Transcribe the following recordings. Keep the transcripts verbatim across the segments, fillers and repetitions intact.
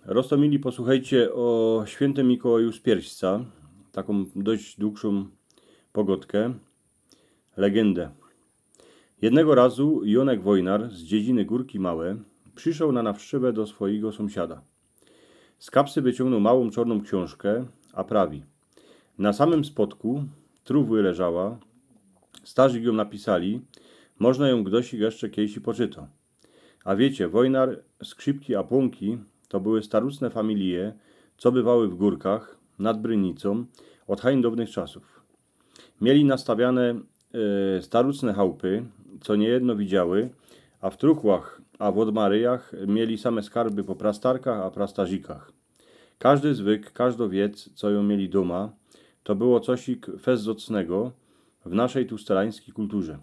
Roztōmili, posłuchejcie ô świyntym Mikołaju z Pierśca, takõ dość dłuższõ pogodkã. Legendę. Jednego razu Jónek Wojnar z Dziedziny Górki Małe przyszoł na nawszczywã do swojego sōmsiada. Z kapsy wyciōngnōł małõ czornõ ksiōnżkã, a prawi: „Na samym spodku trōwka leżała, starzik jōm napisali, można jōm gdoś jeszcze kejsi poczyto”. A wiycie, Wojnar, Skrzipki a Płōnki to były starucne familije, co bywały w Górkach, nad Brynicōm, ôd hań dŏwnych czasōw. Mieli nastawiane e, starucne chałpy, co niejedno widziały, a w truchłach, a w ôdmaryjach mieli same skarby po prastarkach a prastarzikach. Kożdy zwyk, kożdŏ wiec, co jōm mieli dōma, to było cosik fest zŏcnego w naszej tu stelańskij kulturze.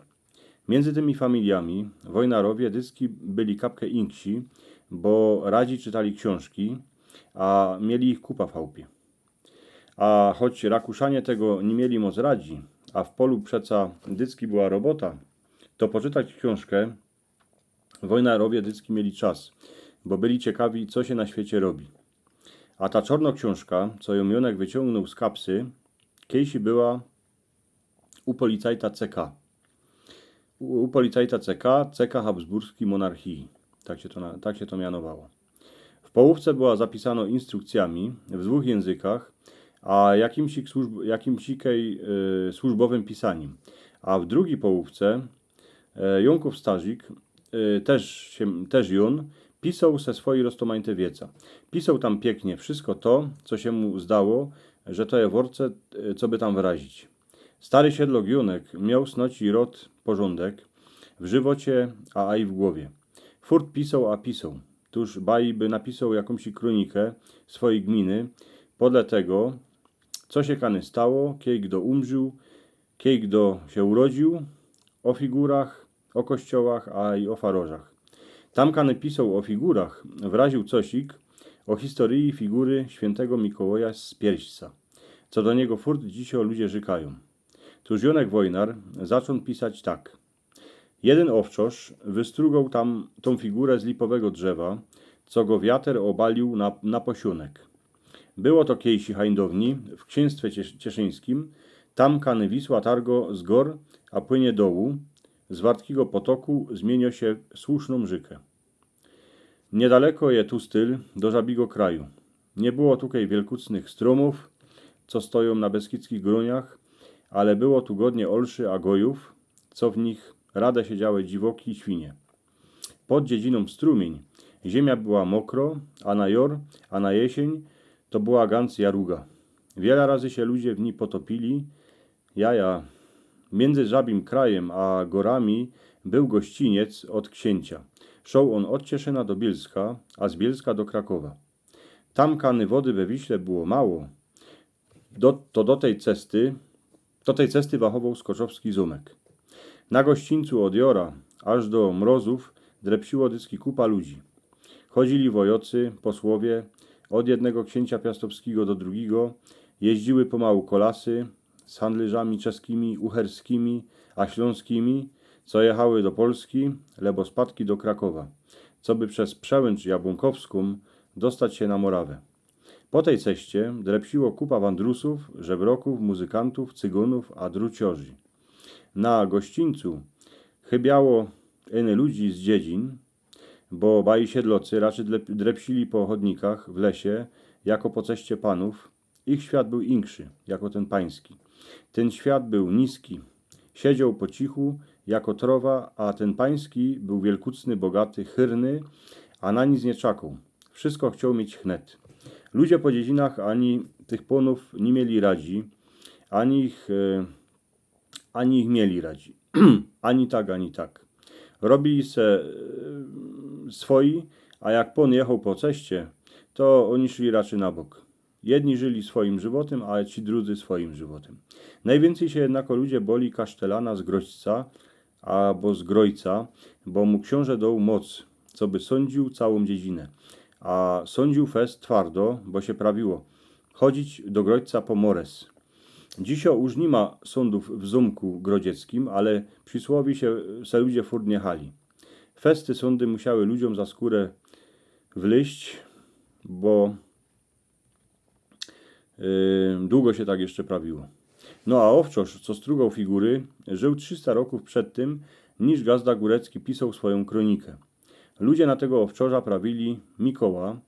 Miyndzy tymi familijami Wojnarowie dycki byli kapkã inksi, bo radzi czytali ksiōnżki, a mieli ich kupa w chałpie. A choć Rakuszanie tego niy mieli moc radzi, a w polu przeca dycki była robota, to poczytać ksiōnżkã Wojnarowie dycki mieli czas, bo byli ciekawi, co sie na świecie robi. A ta czornŏ ksiōnżka, co jōm Jónek wyciōngnōł z kapsy, kejsi była u policajta C K. U, u policajta C K, C K Habsburskij Monarchii. Tak sie to, na, tak sie to mianowało. W połōwce była zapisano instrukcyjami w dwōch jynzykach, a jakimsi służb-, jakimsikej e, służbowym pisanim. A w drugij połōwce e, Jónkōw starzik, e, tyż, sie, tyż Jōn, pisoł se swojij roztōmajty wieca. Pisoł tam piyknie wszysko to, co sie mu zdało, że to je worce, e, co by tam wyrazić. Stary siedlok Jónek mioł snŏdź i rŏd porzōndek w żywocie, a aj w gowie. Furt pisoł a pisoł. Tōż baj by napisoł jakōmś krōnikã swojij gminy, podle tego, co sie kany stało, kej kdo umrził, kej kdo sie urodził, ô figurach, ô kościołach, a i ô farożach. Tam kany pisoł ô figurach, wraził cosik ô historyji figury świyntego Mikołaja z Pierśca, co do niego furt dzisiŏ ludzie rzykajōm. Tōż Jónek Wojnar zaczōn pisać tak. Jedyn ôwczŏrz wystrugoł tam tōm figurã z lipowego drzewa, co go wiater ôbalił na, na posiōnek. Było to kejsi hań dŏwni w ksiynstwie Ciesz-, cieszyńskim, tam kany Wisła targo z gōr, a płynie dołu, z wartkigo potoku zmiynio sie w słusznōm rzykã. Niydaleko je tu styl do żabigo kraju. Niy było tukej wielkucnych strōmōw, co stojōm na beskidzkich grōniach, ale było tu godnie olszy a gojōw, co w nich rade siedziałë dziwoki i świnie. Pod dziedzinōm strōmiyń ziymia była mokro, a na jŏr, a na jesiyń to była gōnc jaruga. Wiela razy sie ludzie w nij potopiyli. Ja, ja. Miyndzy żabim krajym a gōrami bōł gościniec ôd ksiyncia. Szoł ôn ôd Cieszyna do Bielska, a z Bielska do Krakowa. Tam kany wody we Wiśle było mało, do, to do tej cesty, do tej cesty wachowoł Skoczowski zōmek. Na gościńcu ôd jŏra aż do mrozōw drepsiło dycki kupa ludzi. Chodzili wojŏcy, posłowie, ôd jednego ksiyncia piastowskigo do drugigo, jeździły pomału kolasy z handlyrzami czeskimi, uherskimi a ślōnskimi, co jechały do Polski, lebo spadki do Krakowa, coby bez przełyncz jabōnkowskōm dostać sie na Morawã. Po tej ceście drepsiło kupa wandrusōw, żebrokōw, muzykantōw, cygōnōw a druciŏrzi. Na gościńcu chybiało ino ludzi z dziedzin, bo baj siedlocy raczyj dlep-, drepsili po chodnikach w lesie, jako po ceście panōw. Ich świat bōł inkszy, jako tyn pański. Tyn świat bōł niski. Siedzioł po cichu, jako trŏwa, a tyn pański bōł wielkucny, bogaty, chyrny, a na nic niy czakoł. Wszysko chcioł mieć hnet. Ludzie po dziedzinach ani tych pōnōw niy mieli radzi, ani ich, e, ani ich mieli radzi. Ani tak, ani tak. Robili se, e, swoi, a jak pōn jechoł po ceście, to ôni szli raczyj na bok. Jedni żyli swojim żywotym, a ci drudzy swojim żywotym. Nojwiyncyj sie jednako ludzie boli kasztelana z Groźca abo z Grojca, bo mu ksiōnże doł moc, coby sōndziōł całōm dziedzinã. A sōndziōł fest twardo, bo sie prawiło: chodzić do Groźca po mores. Dzisiŏ już niy ma sōndōw w zōmku grodzieckim, ale przisłowi sie, se ludzie furt niechali. Fest te sōndy musiały ludziōm za skōrã wlyźć, bo yy, dugo sie tak jeszcze prawiło. No a ôwczŏrz, co strugoł figury, żōł trzysta rokōw przed tym, niż gazda Gōrecki pisoł swojōm kronikã. Ludzie na tego ôwczŏrza prawili Mikoła,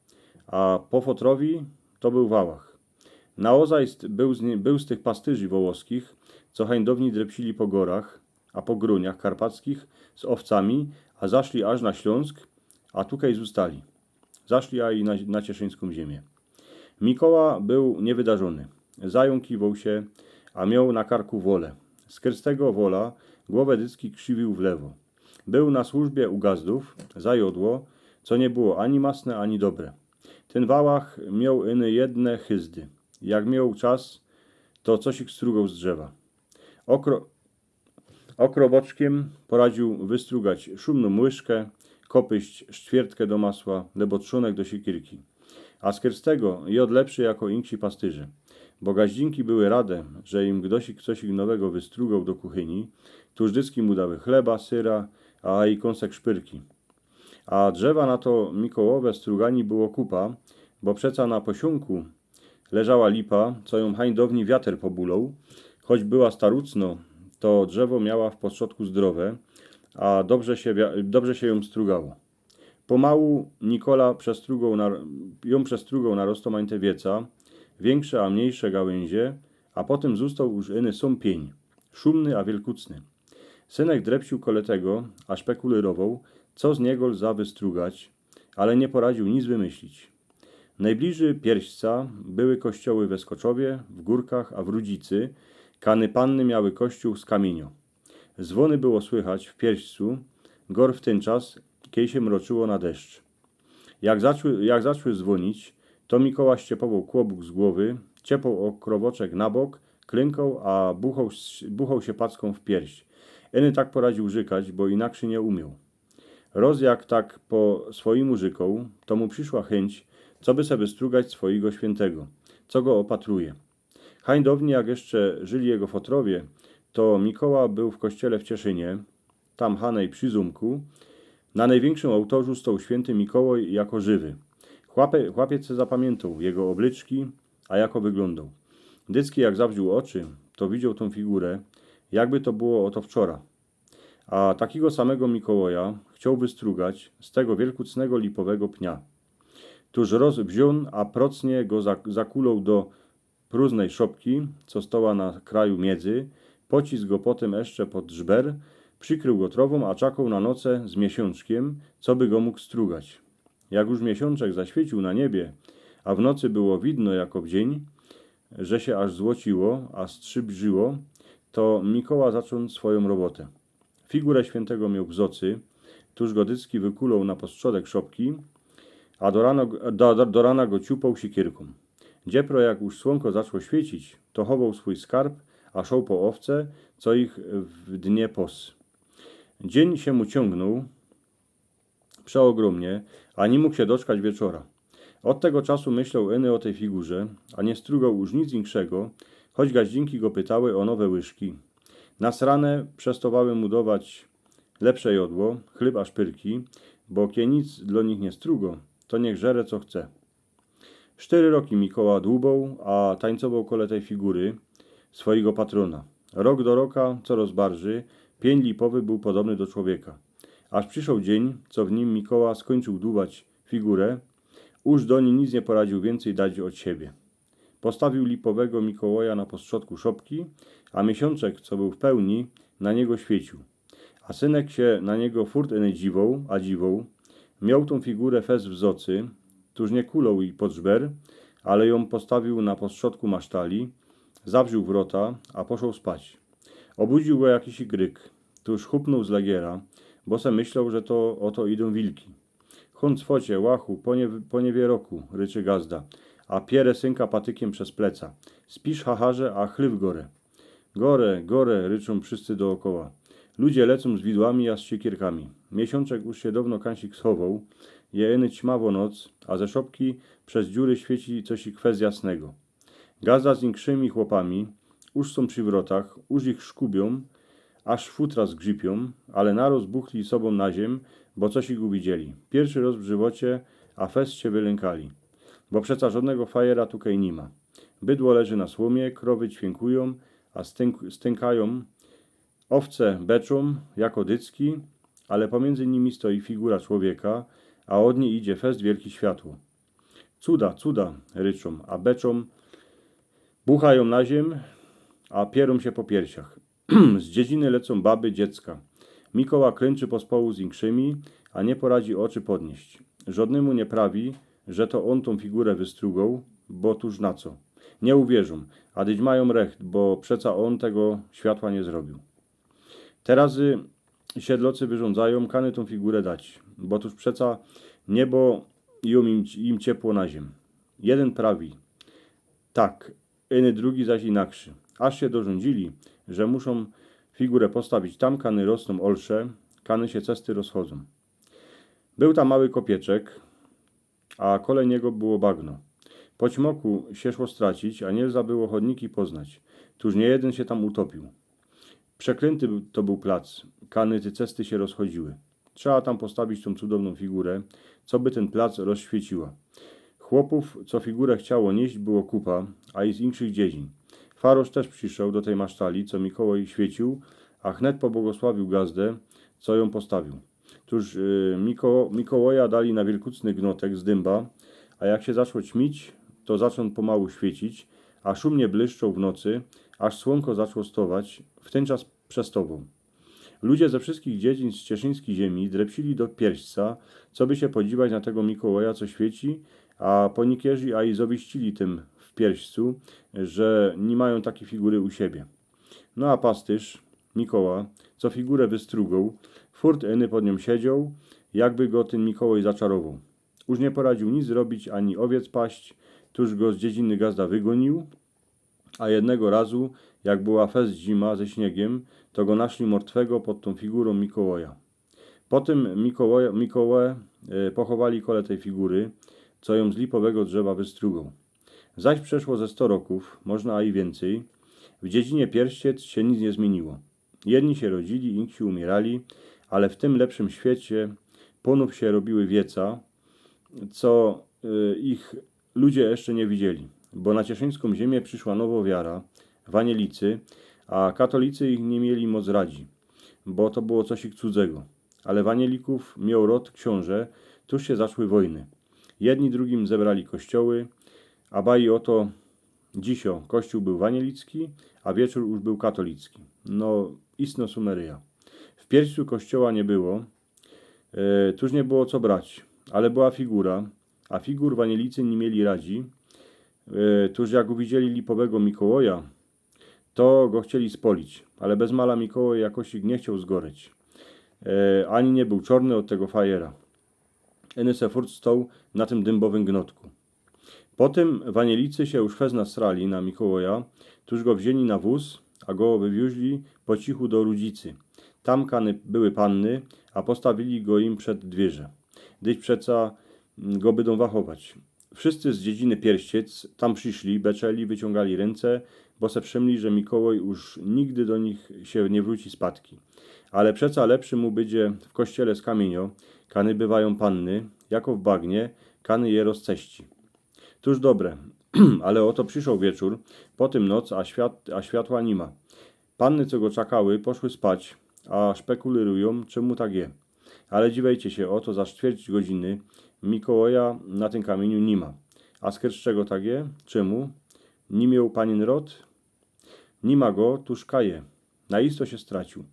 a po fotrowi to bōł wałach. Naozaj st- bōł z, nie- bōł z tych pastyrzi wołoskich, co hańdowni drepsili po gōrach, a po grōniach karpackich z ôwcami, a zaszli aż na Ślōnsk, a tukej zōstali. Zaszli a i na, na cieszyńską ziemiã. Mikoła bōł niewydarzōny. Zajōnkiwoł sie, a mioł na karku wolã. Skyrz tego wola głowã dycki krziwiōł w lewo. Bōł na służbie u gazdōw za jodło, co niy było ani masne, ani dobre. Tyn wałach mioł iny jedne chyzdy. Jak mioł czas, to cosik strugoł z drzewa. Okro- Okroboczkiym poradziōł wystrugać szumnōm łyżkã, kopyść, szcwiertkã do masła, lebo trzonek do siekierki. A skyrz tego jŏdł lepszy jako inksi pastyrze. Bo gaździnki były rade, że im gdosik cosik nowego wystrugoł do kuchyni, tuż dycki mu dały chleba, syra, a i kōnsek szpyrki. A drzewa na to Mikołowŏ strugani było kupa, bo przeca na posiōnku leżała lipa, co jōm hańdowni wiater pobuloł. Choć była starucnŏ, to drzewo miała w postrzodku zdrowe, a dobrze sie, wia- dobrze sie jōm strugało. Pomału Nikola przestrugoł na, jōm przestrugoł na roztomańte wieca, wiynkszõ a mniyjsze gałyńzie, a potym zōstoł już iny sōm piyń, szumny a wielkucny. Synek drepsiōł kole tego, a szpekulyrowoł, co z niego lza wystrugać, ale niy poradziōł nic wymyślić. Nojbliżyj Pierśca były kościoły we Skoczowie, w Gōrkach a w Rudzicy. Kany panny miały kościōł z kamiyniŏ. Zwōny było słychać w Pierścu, gor w tyn czas, kej sie mroczyło na deszcz. Jak zaczły, jak zaczły zwōnić, to Mikoła ściepowoł kłobuk z głowy, ciepoł ôkrowoczek na bok, klynkoł, a buchoł, buchoł sie packōm w pierś. Iny tak poradziōł rzykać, bo inakszy niy umioł. Roz jak tak po swojymu rzyknōł, to mu prziszła chyńć, coby se wystrugać swojigo świyntego, co go ôpatruje. Hańdowni, jak jeszcze żyli jego fotrowie, to Mikoła bōł w kościele w Cieszynie, tam hanej przi zōmku. Na nojwiynkszym ôłtorzu stoł świynty Mikołaj jako żywy. Chłopie- Chłopiec se zapamiyntōł jego ôblyczki, a jako wyglōndoł. Dycki jak zawziōł ôczy, to widzioł tōm figurã, jakby to było ôto wczora. A takigo samego Mikołaja chcioł wystrugać z tego wielkucnego lipowego pnia. Tuż roz wziōn, a procnie go za- zakuloł do prōznej szopki, co stoła na kraju miedzy, pocisk go potym jeszcze pod żber, przikrył go trowōm, a czakoł na noce z miesiōnczkiym, coby go mōg strugać. Jak już miesiōnczek zaświeciōł na niebie, a w nocy było widno jako w dziyń, że sie aż złociło, a strzibrzło, to Mikoła zaczōn swojōm robotã. Figurã świyntego mioł w zocy, tuż go dycki wykuloł na postrzodek szopki, a do rana, do, do, do rana go ciupoł siekierkōm. Dziepro, jak już słōnko zaczło świecić, to chowoł swōj skarb, a szoł po ôwce, co ich w dnie pos. Dziyń sie mu ciōngnōł przeôgrōmnie, a niy mōg sie doczkać wieczora. Ôd tego czasu myśloł iny ô tyj figurze, a niy strugoł już nic inkszego, choć gaździnki go pytały ô nowe łyżki. Nasrane przestawały mu dować lepsze jodło, chlyb a szpyrki, bo kej nic dlŏ nich niy strugo, to niych żere, co chce. Sztyry roki Mikoła dłuboł, a tańcowoł kole tyj figury swojigo patrōna. Rok do roka coroz barżyj piyń lipowy bōł podobny do człowieka. Aż prziszoł dziyń, co w nim Mikoła skōńczōł dubać figurã, już do nij nic niy poradziōł wiyncyj dać ôd siebie. Postawiōł lipowego Mikołaja na postrzodku szopki, a miesiōnczek, co bōł w pełni, na niego świeciōł. A synek sie na niego furt iny dziwoł, a dziwoł. Mioł tōm figurã fest w zocy, tuż niy kuloł ji pod żber, ale jōm postawiōł na postrzodku masztali, zawrzōł wrota, a poszoł spać. Ôbudziōł go jakiś gryk, tuż chupnōł z legiera, bo se myśloł, że to ô to idōm wilki. Chōn, cwocie, łachu, poniewieroku, poniewieroku, ryczy gazda, a piere synka patykiym bez pleca. Spisz, hacharze, a chlyw gore. Gore, gore, ryczōm wszyscy dookoła. Ludzie lecōm z widłami, a z siekierkami. Miesiōnczek już sie downo kajsik schowoł, je iny ćmawo noc, a ze szopki bez dziury świeci cosik fest jasnego. Gazda z inkszymi chłopami już sōm przi wrotach, już ich szkubiōm, aż futra zgrzipiōm, ale naroz buchli sobōm na ziem, bo cosik uwidzieli. Piyrszy roz w żywocie, a fest sie wylynkali. Bo przeca żodnego fajera tukej ni ma. Bydło leży na słōmie, krowy ćwiynkują, a stynk-, stynkajōm, owce beczōm jako dycki, ale pōmiyndzy nimi stoi figura człowieka, a ôd nij idzie fest wielki światło. „Cuda, cuda”, ryczōm, a beczōm, buchajōm na ziymiã, a pierōm sie po piersiach. Z dziedziny lecōm baby, dziecka. Mikołaj klynczy pospołu z inkszymi, a niy poradzi ôczy podniyś. Żodnymu niy prawi, że to ôn tōm figurã wystrugoł, bo tōż na co? Niy uwierzōm, a dyć majōm recht, bo przeca ôn tego światła niy zrobiōł. Te razy siedlocy wyrządzajōm, kany tōm figurã dać, bo tōż przeca niebo jōm im, im ciepło na ziymiã. Jedyn prawi tak, iny drugi zaś inakszy. Aż sie dorządzili, że muszōm figurã postawić tam, kany rosnōm ôlsze, kany sie cesty rozchodzōm. Bōł tam mały kopieczek, a kole niego było bagno. Po ćmoku sie szło stracić, a niy lza było chodniki poznać. Tōż niyjedyn sie tam utopiōł. Przeklynty to bōł plac, kany te cesty sie rozchodziły. Trzeba tam postawić tōm cudownōm figurã, co by tyn plac rozświeciła. Chłopōw, co figurã chciało niyść, było kupa, a i z inkszych dziedzin. Farosz tyż prziszoł do tyj masztali, co Mikołaj świeciōł, a chnet pobłogosławiōł gazdã, co jōm postawiōł. Tōż, y, Miko-, Mikołaja dali na wielkucny gnotek z dymba, a jak sie zaczło ćmić, to zaczōn pomału świecić, a szumnie błyszczoł w nocy, aż słōnko zaczło stować, w tyn czas przestowoł. Ludzie ze wszyskich dziedzin z cieszyńskij ziymi drepsili do Pierśca, coby sie podziwać na tego Mikołaja, co świeci, a pōnikierzy a i zowiścili tym w Pierścu, że ni majōm takij figury u siebie. No a pastyrz, Mikołaj, co figurã wystrugoł, furt iny pod niōm siedzioł, jakby go tyn Mikołaj zaczarowoł. Już niy poradziōł nic zrobić, ani owiec paść, tōż go z dziedziny gazda wygōniōł, a jednego razu, jak była fest zima ze śniygiym, to go naszli mortwego pod tōm figurōm Mikołaja. Potym Mikołaj-, Mikołajã, e, pochowali kole tyj figury, co jōm z lipowego drzewa wystrugoł. Zaś przeszło ze sto rokōw, można a i wiyncyj, w dziedzinie Pierściec sie nic niy zmiyniło. Jedni sie rodzili, inksi umierali, ale w tym lepszym świecie pōnōw sie robiły wieca, co, e, ich ludzie jeszcze niy widzieli, bo na cieszyńską ziymia prziszła nowo wiara, wanielicy, a katolicy ich niy mieli moc radzi, bo to było coś ich cudzego. Ale wanielikōw mioł rod ksiōnże, tōż sie zaczły wojny. Jedni drugim zebrali kościoły, a baji ô to dzisiŏ kościół bōł wanielicki, a wieczōr już bōł katolicki. No, istno sumeryja. W Pierściu kościoła niy było, e, tōż niy było co brać, ale była figura, a figur wanielicy niy mieli radzi, e, tōż jak uwidzieli lipowego Mikołaja, to go chcieli spolić, ale bez mala Mikołaj jakosik niy chcioł zgoryć, e, ani niy bōł czorny ôd tego fajera. Eny se furt stoł na tym dymbowym gnotku. Potym wanielicy sie już fest nasrali na Mikołaja, tōż go wziyni na wōz, a go wywiōzli po cichu do Rudzicy. Tam kany były panny, a postawili go im przed dwiyrze. Dyć przeca, mm, go bydōm wachować. Wszyscy z dziedziny Pierściec tam prziszli, beczeli, wyciōngali rynce, bo se przymli, że Mikołaj już nigdy do nich sie niy wrōci spadki. Ale przeca lepszy mu bydzie w kościele z kamiyniŏ, kany bywajōm panny, jako w bagnie, kany je rozceści. Tōż dobre, ale ô to prziszoł wieczōr, potym noc, a świat-, a światła niyma. Panny, co go czekały, poszły spać, a szpekulyrujōm, czymu tak je. Ale dziwejcie sie, ô to za sztwierć godziny Mikołaja na tym kamiyniu niyma. A skyrz czego tak je? Czymu? Niy mioł panien rod? Niyma go, tōż kaj je. Na isto sie straciōł.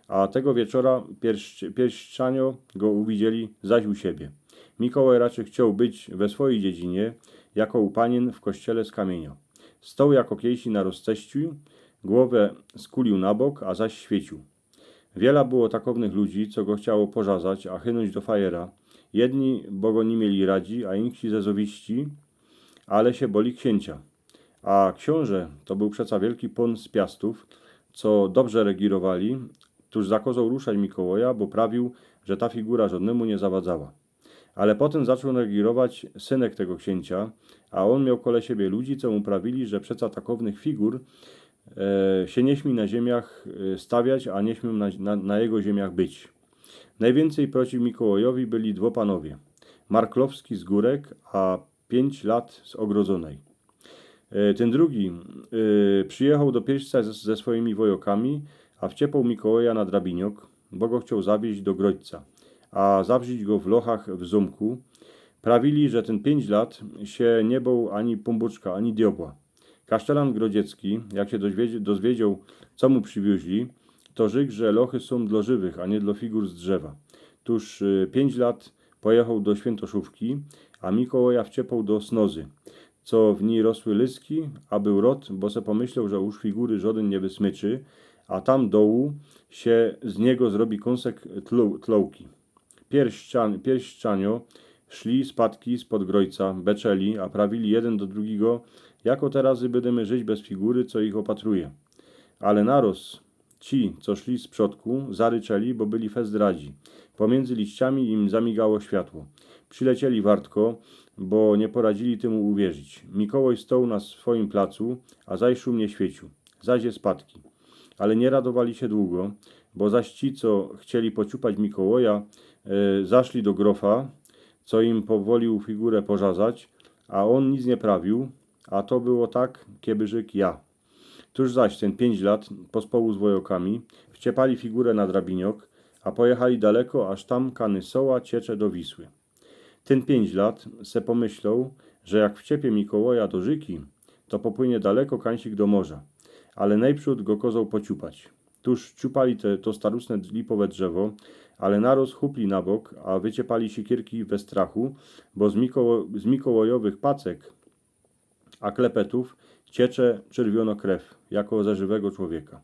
A tego wieczora pierś-, pierścianio go uwidzieli zaś u siebie. Mikołaj raczył chcioł być we swojij dziedzinie, jako u panien w kościele z kamiyniŏ. Stoł jako kejsi na rozceściu, głowã skuliōł na bok, a zaś świeciōł. Wiela było takownych ludzi, co go chciało porzazać, a chynōńć do fajera. Jedni, bo go niy mieli radzi, a inksi ze zowiści, ale sie boli ksiyncia. A ksiōnże to bōł przeca wielki pōn z Piastōw, co dobrze regirowali, tōż zakozoł ruszać Mikołaja, bo prawiōł, że ta figura żodnymu niy zawadzała. Ale potym zaczōn regirować synek tego ksiyncia, a ôn mioł kole siebie ludzi, co mu prawili, że przeca takownych figur, e, sie niy śmi na ziymiach, e, stawiać, a niy śmiōm na, na, na jego ziymiach być. Nojwiyncyj przeciw Mikołajowi byli dwo panowie. Marklowski z Gōrek, a piyńć lat z Ogrodzonyj. E, tyn drugi, e, przijechał do Piyrszca ze, ze swojimi wojokami, a wciepoł Mikołaja na drabiniok, bo go chcioł zawieźć do Groźca, a zawrzić go w lochach w zōmku. Prawili, że tyn piyńć lat sie niy boł ani Pōnbōczka, ani diobła. Kasztelan grodziecki, jak sie dozwiedzie-, dozwiedzioł, co mu prziwiōźli, to rzyk, że lochy sōm dlo żywych, a niy dlo figur z drzewa. Tōż, e, piyńć lat pojechał do Świyntoszōwki, a Mikołaja wciepoł do Snozy, co w nij rosły lyski, a bōł rod, bo se pomyśloł, że już figury żodyn niy wysmyczy, a tam dołu sie z niego zrobi kōnsek tlo-, tlołki. Pierścian-, pierścianio szli spadki spod Groźca, beczeli, a prawili jedyn do drugigo: „Jako te razy bydymy żyć bez figury, co ich opatruje?” Ale naroz ci, co szli z przodku, zaryczeli, bo byli fest radzi. Pomiyndzy liściami im zamigało światło. Przilecieli wartko, bo niy poradzili tymu uwierzić. Mikołaj stoł na swojim placu, a zaś szumnie świeciōł. Zaś je spadki. Ale niy radowali sie dugo, bo zaś ci, co chcieli pociupać Mikołaja, e, zaszli do grofa, co im powolił figurę porzazać, a ôn nic niy prawił, a to było tak, keby rzyk ja. Tōż zaś tyn piyńć lat pospołu z wojokami wciepali figurę na drabiniok, a pojechali daleko, aż tam kany Soła ciecze do Wisły. Tyn piyńć lat se pomyśloł, że jak wciepie Mikołaja do rzyki, to popłynie daleko kańsik do morza, ale nojprzōd go kozoł pociupać. Tōż ciupali te, to starusne lipowe drzewo, ale naroz chupli na bok, a wyciepali siekierki we strachu, bo z Mikoło-, z Mikołajowych pacek a klepetōw ciecze czerwiono krew, jako ze żywego człowieka.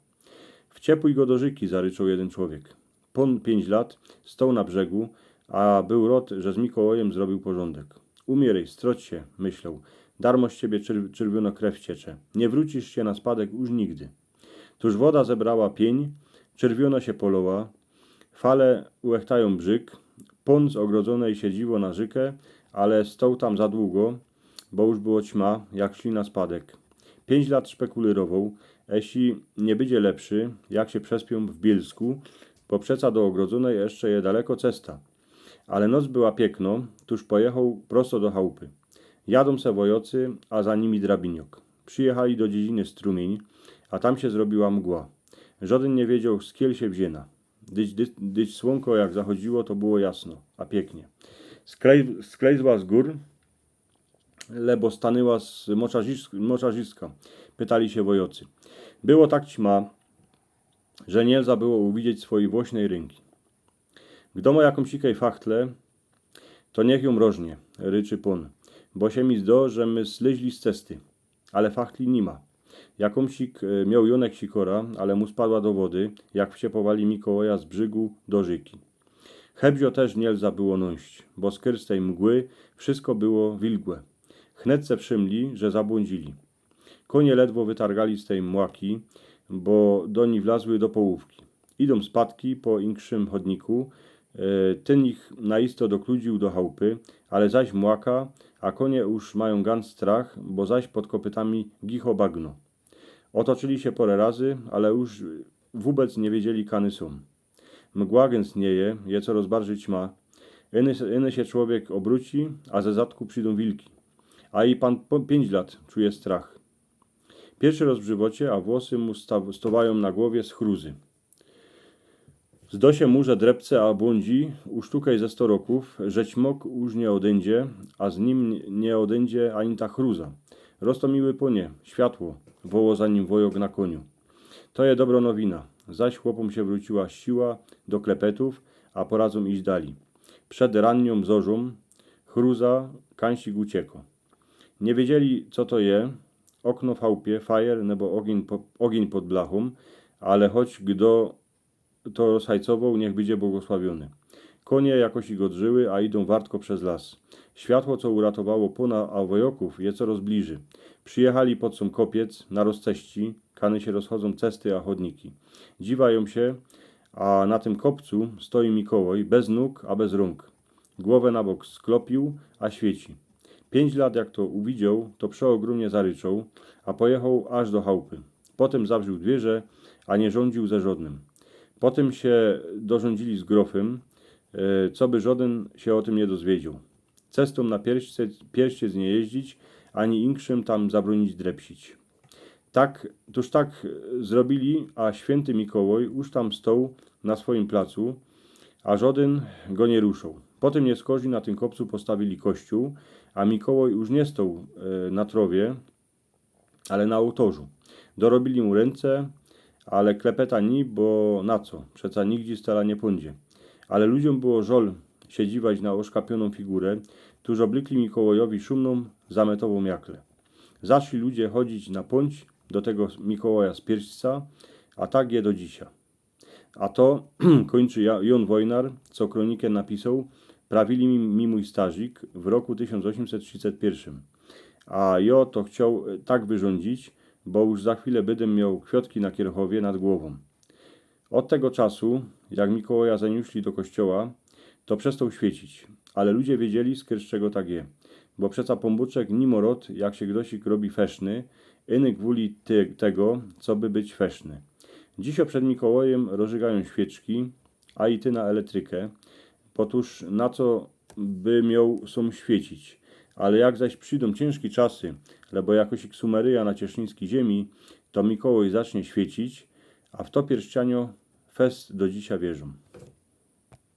„Wciepuj go do rzyki”, zaryczoł jedyn człowiek. Pōn piyńć lat stoł na brzegu, a bōł rod, że z Mikołajym zrobił porzōndek. „Umieryj, stroć sie”, myśloł, „darmo z ciebie czerw-, czerwiono krew ciecze. Niy wrōcisz sie na spadek już nigdy”. Tōż woda zebrała piyń, czerwiono sie poloła, fale ułechtajōm brzyg, pōn z Ogrodzonyj sie dziwo na rzykã, ale stoł tam za dugo, bo już było ćma, jak szli na spadek. Piyńć lat szpekulyrowoł, eśli niy bydzie lepszy, jak sie przespiōm w Bielsku, bo przeca do Ogrodzonyj jeszcze je daleko cesta. Ale noc była piykno, tōż pojechoł prosto do chałpy. Jadōm se wojocy, a za nimi drabiniok. Przijechali do dziedziny Strumiyń, a tam sie zrobiła mgła. Żodyn niy wiedzioł, z kiel sie wziyna. Dyć, dyć, dyć słōnko jak zachodziło, to było jasno, a piyknie. „Sklej-, sklejzła z gōr, lebo stanyła z moczarzisk-, moczarziska?” pytali sie wojocy. Było tak ćma, że niy lza było uwidzieć swojij włosnyj rynki. „Gdo mo jakōmsikej fachtle, to niych jōm rożnie”, ryczy pōn, „bo sie mi zdo, że my slyźli z cesty”. Ale fachtli niy ma. Jakōmsik, e, mioł jōnek sikora, ale mu spadła do wody, jak wciepowali Mikołaja z brzygu do rzyki. Hebzio tyż niy lza było nōńść, bo skerz tej mgły wszysko było wilgłe. Hnetce wszymli, że zabłōndzili. Konie ledwo wytargali z tej młaki, bo do nij wlazły do połōwki. Idōm spadki po inkszym chodniku, e, tyn ich na isto dokludził do chałpy, ale zaś młaka, a konie już majōm gans strach, bo zaś pod kopytami gicho bagno. Otoczyli sie pora razy, ale już wōbec niy wiedzieli, kany sōm. Mgła gęstnieje, je coroz bardzij ćma. Iny, iny sie człowiek ôbrōci, a ze zadku przidōm wilki. A i pōn po-, piyńć lat czuje strach. Piyrszy roz w żywocie, a włosy mu sta-, stowajōm na głowie z chruzy. Zdo sie mu, że drepce, a błōndzi już tukej ze sto rokōw, że ćmok już niy ôdydzie, a z nim niy ôdydzie ani ta chruza. „Roztomiły pōnie, światło”, woło za nim wojok na kōniu. „To je dobro nowina”. Zaś chłopōm sie wrōciła siła do klepetōw, a poradzōm iś dalij. Przed ranniōm zorzōm chruza kańsik ucieko. Niy wiedzieli, co to je, ôkno w chałpie, fajer, nebo ôgiyń po-, ôgiyń pod blachōm, ale choć gdo to rozhajcowoł, niych bydzie błogosławiōny. Konie jakoś ich ôdżyły, a idōm wartko bez las. Światło, co uratowało pōna a wojokōw, je coroz bliżij. Przijechali pod sōm kopiec, na rozcesci, kany sie rozchodzōm cesty a chodniki. Dziwajōm sie, a na tym kopcu stoi Mikołaj, bez nōg, a bez rōnk. Głowã na bok sklopiōł, a świeci. Piyńć lat jak to uwidzioł, to przeôgrōmnie zaryczoł, a pojechoł aż do chałpy. Potym zawrziōł dwiyrze, a niy rzōndziōł ze żodnym. Potym sie dorzōndzili z grofym, e, coby żodyn sie ô tym niy dozwiedzioł. cestōm na pierśce, pierściec niy jeździć, ani inkszym tam zabrōnić drepsić. Tak, tōż tak zrobiyli, a świynty Mikołaj już tam stoł na swojim placu, a żodyn go niy ruszoł. Potym niyskorzij na tym kopcu postawiyli kościōł, a Mikołaj już niy stoł na trowie, ale na ôłtorzu. Dorobiyli mu rynce, ale klepeta ni, bo na co? Przeca nigdzie stela niy pōndzie. Ale ludziōm było żol sie dziwać na ôszkapiōnōm figurã, tōż ôblykli Mikołajowi szōmnōm zametowōm jakle. Zaszli ludzie chodzić na pōńć do tego Mikołaja z pierśca, a tak je do dzisiej. A to, kōńczy Jōn Wojnar, co krōnikã napisoł, prawiyli mi, mi mōj starzik w roku tysiōnc ôziymset trzidziestym piyrszym. A jo to chcioł tak wyrządzić, bo już za chwilã bydym mioł kwiotki na kierchowie nad głowōm. Ôd tego czasu, jak Mikołaja zaniōszli do kościoła, to przestoł świecić. Ale ludzie wiedzieli, skyrz czego tak je. Bo przeca Pōnbōczek ni mŏ rŏd, jak sie gdoś robi feszny, inyk wōli tego, coby być feszny. Dzisiej przed Mikołajym rozżygajōm świyczki, a i ty na elektrykã, bo tōż na co by mioł sōm świecić. Ale jak zaś przidōm ciynżki czasy, lebo jakoś sumeryja na cieszyński ziemi, to Mikołaj zacznie świecić, a w to pierścianio fest do dzisiej wierzōm.